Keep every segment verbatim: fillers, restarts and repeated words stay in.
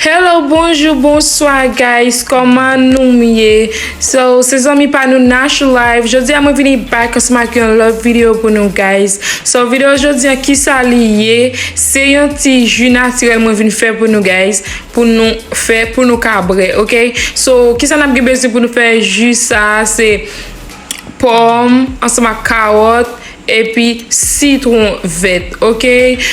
Hello, bonjou, bonswa, guys. Kòman nou ye? So, se zanmi pa nou Nash Live. Jodi a mwen vini back ansanm ak yon lòt videyo pou nou, guys. So, videyo jodi a, kisa li ye? Se yon ti ji natirèl mwen vin fè pou nou, guys. Pou nou fè, pou nou ka bwè, ok? So, kisa n ap gen bezwen pou nou fè ji sa a? Se pòm, ansanm ak kawòt, epi sitwon vèt, ok?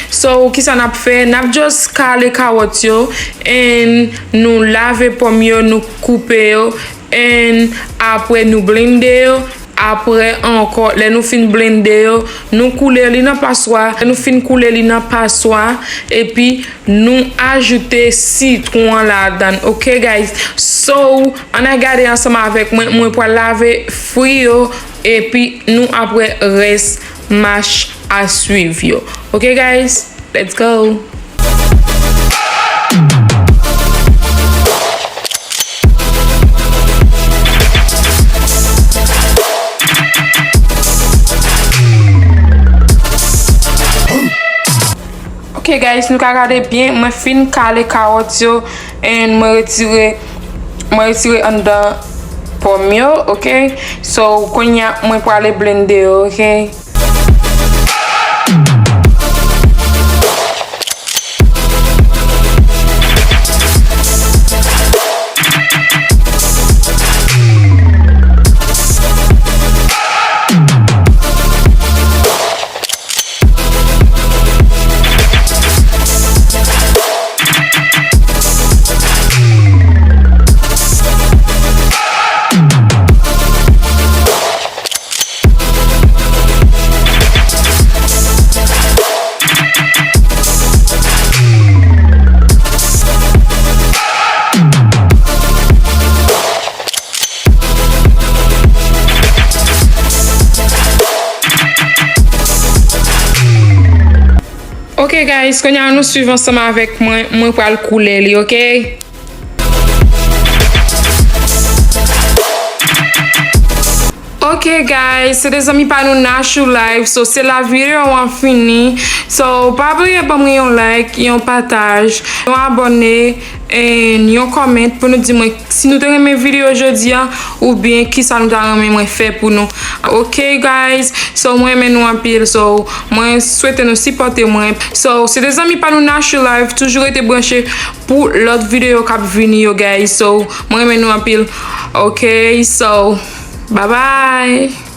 So, kisa n ap fè? N ap just kale kawòt yo, and nou lave pòm yo, nou koupe yo, and apre nou blende yo. Apre ankò, lè nou fin blende yo, nou koule li nan paswa. Lè nou fin koule li nan paswa, epi nou ajoute sitwon an ladan, ok, guys? So, ann al gade ansanm avèk mwen, mwen pral lave fwi yo, epi nou ap wè rès mach a swiv yo. Ok, guys? Let's go! Ok, guys, nou ka gade byen, mwen fin kale kawòt yo, and mwen retire, mwen retire anndan pòm yo, ok? So, kounye a, mwen prale blende yo, ok? Ok, guys, kounye a nou swiv ansanm avèk mwen, mwen pral koule li, ok? Ok, guys, se te zanmi pa nou Nashou Live. So, se la videyo an fini. So, pa bliye ban mwen yon like, yon pataj, yon abòne, and yon comment pou nou di mwen si nou te renmen videyo jodi a, oubyen kisa nou ta renmen mwen fè pou nou. Ok, guys, so, mwen renmen nou anpil. So, mwen swete nou sipòte mwen. So, se te zanmi pa nou Nashou Live. Toujou rete branche pou lòt videyo k ap vini yo, guys. So, mwen renmen nou anpil. Ok, so, bye bye.